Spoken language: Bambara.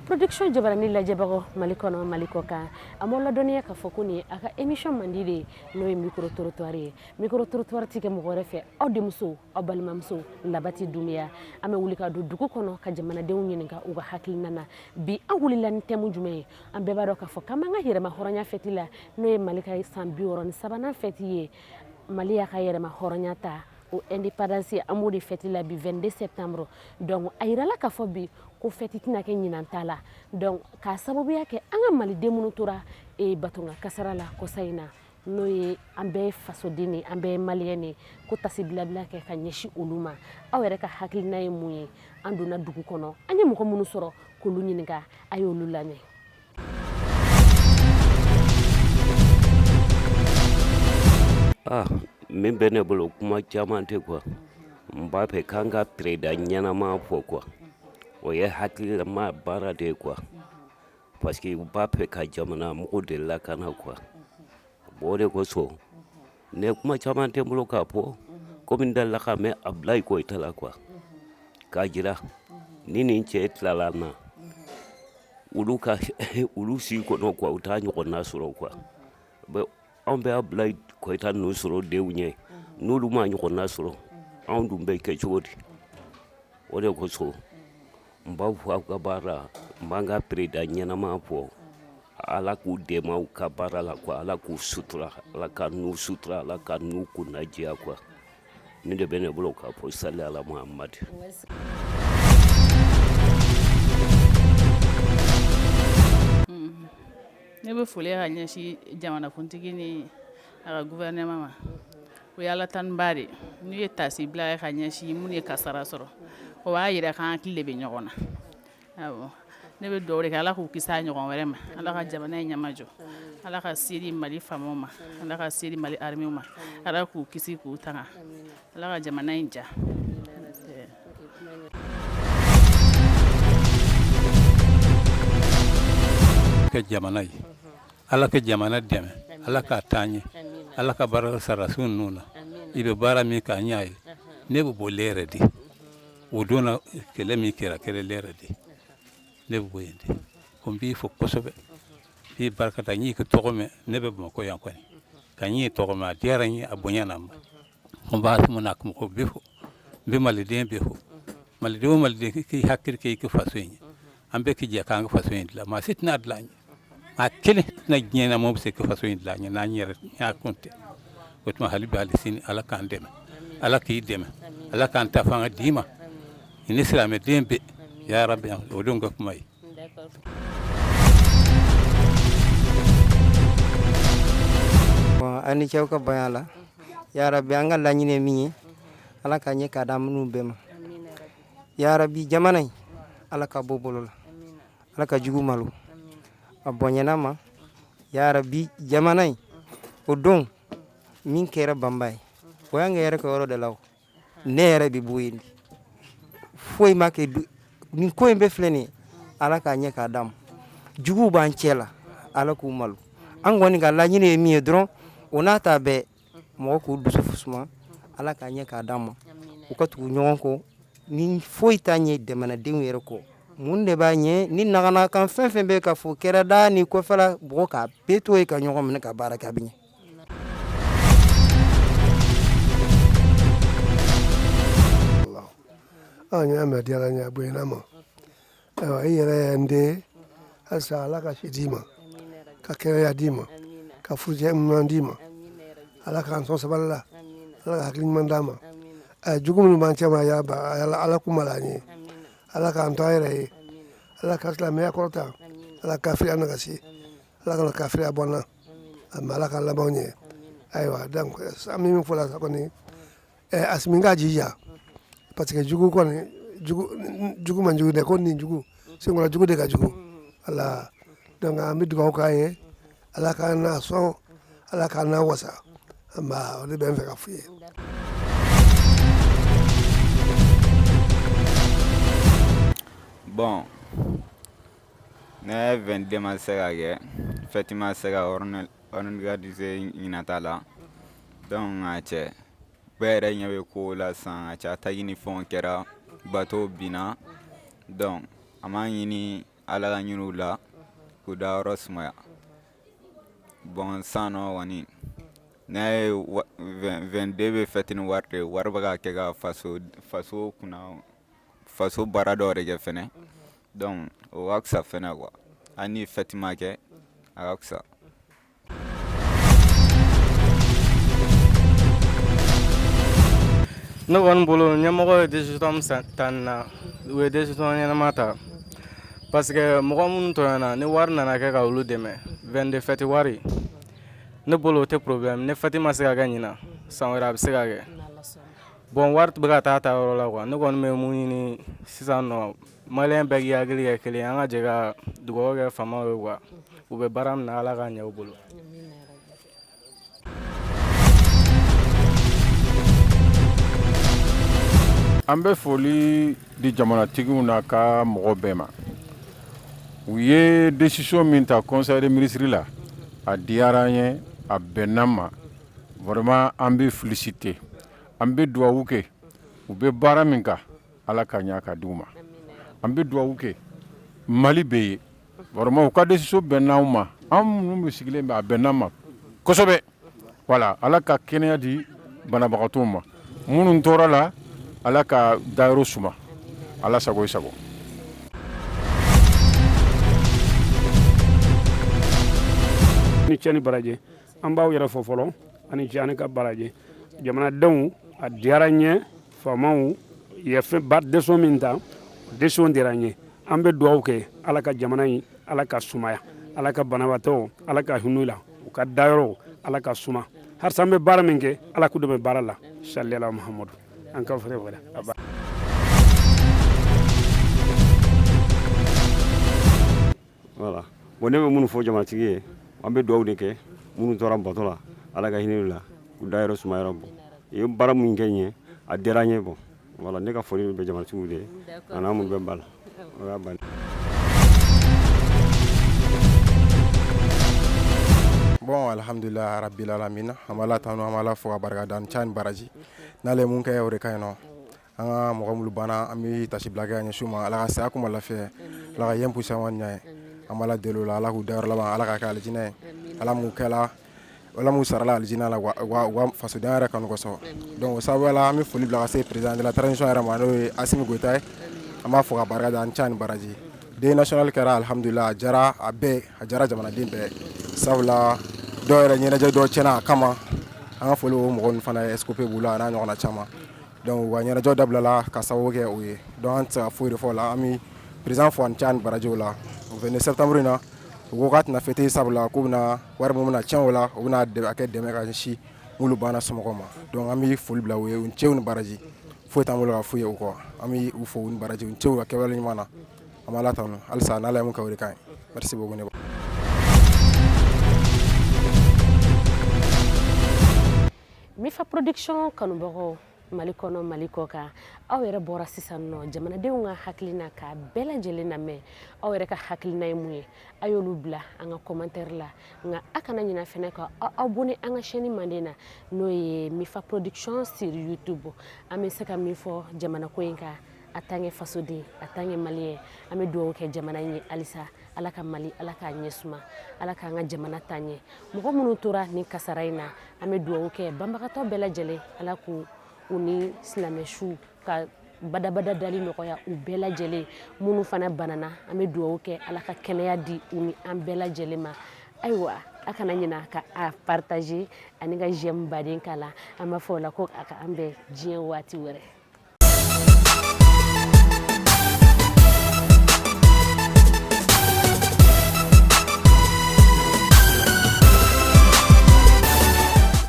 Production jabarani lajɛbagaw Mali kɔnɔ, Mali kɔ kan, an b'aw ladɔnniya k'a fɔ ko nin ye a ka émission mandi de ye, n'o ye micro trottoir ye. Micro trottoir ti kɛ mɔgɔ wɛrɛ fɛ, aw denmuso, aw balimamuso Labati Dunbiya. An bɛ wuli ka don dugu kɔnɔ ka jamanadenw ɲininka u ka hakilina na. Bi an wulila ni thème jumɛn ye? An bɛɛ b'a dɔn k'a fɔ k'an b'an ka yɛrɛma hɔrɔnya fɛti la, n'o ye Mali ka san 63nan fɛti ye. Mali y'a ka yɛrɛma hɔrɔnya ta, o indépendance, an b'o de fɛti la bi 22 septembre. Donc a yirala k'a fɔ bi ko fɛti tɛna kɛ ɲinan ta la, donc k'a sababuya kɛ an ka maliden minnu tora baton ka kasara la kɔsa in na, n'o ye an bɛɛ ye fasoden de, an bɛɛ ye maliyɛn de, ko tasibilabila kɛ ka ɲɛsin olu ma. Aw yɛrɛ ka hakilina ye mun ye? An donna dugu kɔnɔ, an ye mɔgɔ minnu sɔrɔ k'olu ɲininka, a y'olu lamɛn. Ah, min bɛ ne bolo, kuma caman tɛ quoi. N b'a fɛ k'an ka président ɲɛnama fɔ quoi. O ye hakililama baara de ye quoi, parce que u b'a fɛ ka jamana mɔgɔw de lakana quoi. Bon, o de kosɔn ne kuma caman tɛ n bolo k'a fɔ, komi n delila ka mɛn Abulayi Koyita la quoi, k'a jira ni nin cɛ tilala na, olu ka olu si kɔnɔ quoi, u t'a ɲɔgɔnna sɔrɔ quoi. Bon, anw bɛ Abulayi Koyita ninnu sɔrɔ denw ɲɛ, n'olu ma ɲɔgɔnna sɔrɔ, anw dun bɛ kɛ cogo di? O de kosɔn n b'aw fo aw ka baara. N b'an ka président ɲɛnama fɔ, Ala k'u dɛmɛ u ka baara la quoi, Ala k'u sutura, Ala ka n'u sutura, Ala ka n'u kunna diya quoi. Nin de bɛ ne bolo k'a fɔ. Sali ala Muhamad. Ne bɛ foli ka ɲɛsin jamanakuntigi ni a ka gouvernement ma. O ye Ala tanba de n'u ye tasi bila ka ɲɛsin minnu ye kasara sɔrɔ. O b'a jira k'an hakili de bɛ ɲɔgɔn na. Awɔ, ne bɛ dugawu de kɛ, Ala k'u kisi a ɲɔgɔn wɛrɛ ma. Ala ka jamana in ɲɛmajɔ, Ala ka se di Mali faamaw ma, Ala ka se di Mali armée ma, Ala k'u kisi k'u tanga, Ala ka jamana in diya. Kɛ jamana ye, Ala ka jamana dɛmɛ, Ala k'a taa ɲɛ, Ala ka baara sarasiw ninnu na. I bɛ baara min k'a ɲɛ ye. Ne bɛ bɔ yɛrɛ de, o don kɛlɛ min kɛra, kɛlɛ yɛrɛ de, ne bɛ bɔ yen de. Ko n b'i fɔ kosɛbɛ, n b'i barika da. N y'i tɔgɔ mɛn, ne bɛ Bamakɔ yan kɔni, ka n y'i tɔgɔ mɛn, a diyara n ye, a bonya na ma. N b'a n'a mɔgɔw bɛ fo, n bɛ maliden bɛ fo, maliden o maliden k'i hakili kɛ i ka faso in ye. An bɛɛ k'i jɛ k'an ka faso in dilan. Maa si tɛna dilan an ye, maa kelen tɛna diɲɛ na mɔgɔ bɛ se ka faso in dilan an ye n'an yɛrɛ y'a kun tɛ. O tuma hali bi, hali sini, Ala k'an dɛmɛ, Ala k'i dɛmɛ, Ala k'an ta fanga d'i ma i ni silamɛden bɛɛ ya rabi. O don ka kuma ye. Bon, an ni cɛw ka bonya la yarabi. An ka laɲini ye min ye, Ala ka ɲɛ k'a d'an minnu bɛɛ ma yarabi. Jamana in, Ala ka bɔ bolo la, Ala ka jugu malo a bonyana ma yarabi. Jamana in, o don min kɛra banba ye, o y'an ka yɛrɛ ka yɔrɔ de la. O ne yɛrɛ bɛ bɔ yen de, foyi ma kɛ. Nin ko in bɛɛ filɛ nin ye, Ala k'a ɲɛ k'a d'an ma. Juguw b'an cɛ la, Ala k'u malo. An kɔni ka laɲini ye min ye dɔrɔn, o n'a ta bɛɛ, mɔgɔ k'u dusu suma, Ala k'a ɲɛ k'a d'an ma, u ka tugu ɲɔgɔn kɔ. Ni foyi t'a ɲɛ jamanadenw yɛrɛ kɔ, mun de b'a ɲɛ? Ni nagana kan fɛn fɛn bɛ ka fɔ kɛrɛda ni kɔfɛla, mɔgɔ k'a bɛɛ to yen ka ɲɔgɔn minɛ ka baara kɛ, a bɛ ɲɛ. An y'a mɛn, diyara n ye, a bonyana ma. Ayiwa, i yɛrɛ ye n den halisa. Ala ka si d'i ma, ka kɛnɛya d'i ma, ka furujɛ ɲuman d'i ma. Ala k'an sɔn sabali la, Ala ka hakili ɲuman d'an ma. Jugu minnu b'an cɛ ma, ya Ala k'u malo an ye. Ala k'an to an yɛrɛ ye, Ala ka silamɛya kɔrɔta, Ala ka kafiriya nagasi, Ala kana kafiriya bɔ an na, Ala ka labanw ɲɛ. Ayiwa, donc an bɛ min fɔ la sa kɔni, Asimi k'a jija, parce que jugu kɔni, jugu man jugu dɛ, ko nin jugu senkɔrɔ jugu de ka jugu. Wala, donc an bɛ dugawu k'a ye, Ala k'an n'a sɔn, Ala k'an n'a wasa. Nba, o de bɛ n fɛ ka f'u ye. Bon, ne 22 ma se ka kɛ, fête ma se ka organiser ɲinan ta la. Donc nka cɛ bɛɛ yɛrɛ ɲɛ bɛ kow la sisan ka ca, attaque ni fɛnw kɛra, bateau binna. Donc an b'a ɲini Ala ka hinɛ u la k'u dayɔrɔ sumaya. Bon sisan nɔ kɔni n'a ye 22 bɛ fêter ni wari de ye, wari bɛ ka kɛ ka faso faso kunna faso baara dɔw de kɛ fɛnɛ. Donc o ka fisa fɛnɛ quoi, hali ni fête ma kɛ, a ka fisa. Ne kɔni bolo, ɲɛmɔgɔ ye décision min ta nin na, u ye décision ɲɛnama ta, parce que mɔgɔ minnu tɔɲɔna, ni wari nana kɛ ka olu dɛmɛ, 22 fête wari, ne bolo o tɛ problème. Ni fête ma se ka kɛ ɲinan, san wɛrɛ a bɛ se ka kɛ. Bon, wari bɛ ka taa ta yɔrɔ la quoi. Ne kɔni bɛ mun ɲini sisan nɔ, maliyɛn bɛɛ k'i hakili kɛ kelen ye, an ka jɛ ka dugawu kɛ faamaw ye quoi. U bɛ baara min na, Ala k'a ɲɛ u bolo. An bɛ foli di jamanatigiw n'a ka mɔgɔ bɛɛ ma. U ye décision min ta conseil des ministres la, a diyara an ye, a bɛnna ma. Vraiment, an bɛ féliciter, an bɛ dugawu kɛ. U bɛ baara min kan, Ala ka ɲa ka di u ma. An bɛ dugawu kɛ Mali bɛɛ ye. Vraiment, u ka décision bɛnna anw ma, an minnu bɛ sigilen bɛ, a bɛnna ma kosɛbɛ. Voilà, Ala ka kɛnɛya di banabagatɔw ma, minnu tora la, Ala ka dayɔrɔ suma. Ala sago i sago. Ni cɛ ni baraji, an b'aw yɛrɛ fɔ fɔlɔ. Ani cɛ ani ka baraji, jamanadenw, a diyara n ye. Faamaw ye fɛn ba décision min ta, décision diyara n ye. An bɛ dugawu kɛ, Ala ka jamana in, Ala ka sumaya, Ala ka banabaatɔ, Ala ka hinɛ la, u ka dayɔrɔ, Ala ka suma. Halisa an bɛ baara min kɛ, Ala k'u dɛmɛ baara la. Salila Muhamadu, an ka fɛrɛ wɛrɛ. Voilà, bon, ne bɛ minnu fɔ jamanatigi ye, an bɛ dugawu de kɛ. Minnu tora bato la, Ala ka hinɛ la, u dayɔrɔ suma yɔrɔ. Bɔ i ye baara min kɛ n ye, a diyara n ye. Bon, voilà, ne ka foli bɛ jamanatigiw de ye, a n'a minnu bɛ ba la, o y'a bannen. Bon, alhamdulillah rabbil alamin. An b'Ala tanu, an b'Ala fo ka barika da. Ni ca ni baraji, n'ale ye mun kɛ, o de ka ɲi nɔ. An ka mɔgɔ minnu banna, an bɛ tasibila kɛ ka ɲɛsin u ma. Ala ka saya kuma lafiya, Ala ka yen pusama ɲɛ ye. An b'Ala deli o la, Ala k'u dayɔrɔ laban, Ala ka kɛ alijinɛ ye. Ala m'u kɛla, Ala m'u sarala alijinɛ la, u ka fasodenya yɛrɛ kanu kosɔn. Donc o sababuya la, an bɛ foli bila ka se président de la transition yɛrɛ ma, n'o ye Assimi Goïta ye. An b'a fo ka barika da, an ca ni baraji. Deuil national kɛra, alhamdulillah, a diyara a bɛɛ, a diyara jamanaden bɛɛ, sabula dɔw yɛrɛ ɲɛnajɛ dɔw tiɲɛna a kama. An ka foli o mɔgɔ ninnu fana ye, SCOP b'u la, a n'a ɲɔgɔnna caman. Donc u ka ɲɛnajɛw dabilala ka sababu kɛ o ye. Donc an tɛ se ka foyi de fɔ o la, an bɛ président fo ani ca ni baraji o la. O 22 septembre in na, u ko k'a tɛna fêter, sabula k'u bɛna wari min bɛna tiɲɛ o la, u bɛna a kɛ dɛmɛ ka ɲɛsin minnu banna somɔgɔw ma. Donc an bɛ foli bila u ye, u ni ce, u ni baraji. Foyi t'an bolo ka f'u ye o kɔ. An bɛ u fo, u ni baraji, u ni ce u ka kɛwale ɲuman na. An b'Ala tanu halisa, n'Ala ye mun kɛ, o de ka ɲi. Merci beaucoup. Ne Mifa Production kanubagaw, Mali kɔnɔ, Mali kɔ kan, aw yɛrɛ bɔra sisan nɔ jamanadenw ka hakilina k'a bɛɛ lajɛlen lamɛn. Aw yɛrɛ ka hakilina ye mun ye? A y'olu bila an ka commentaire la. Nka a kana ɲina fɛnɛ ka aw abonné an ka chaîne manden na, n'o ye Mifa Production sur YouTube. An bɛ se ka min fɔ jamana ko in kan, en tant que fasoden, en tant que malien, an bɛ dugawu kɛ jamana in ye halisa, Ala ka Mali, Ala k'a ɲɛ suma, Ala k'an ka jamana taa ɲɛ. Mɔgɔ minnu tora nin kasara in na, an bɛ dugawu kɛ banbagatɔ bɛɛ lajɛlen, Ala k'u u ni silamɛsu ka badabada dali nɔgɔya u bɛɛ lajɛlen. Minnu fana banana, an bɛ dugawu kɛ, Ala ka kɛnɛya di u ni an bɛɛ lajɛlen ma. Ayiwa, a kana ɲina ka a partager ani ka j'aime baden k'a la. An b'a fɔ o la ko a ka an bɛn diɲɛ waati wɛrɛ.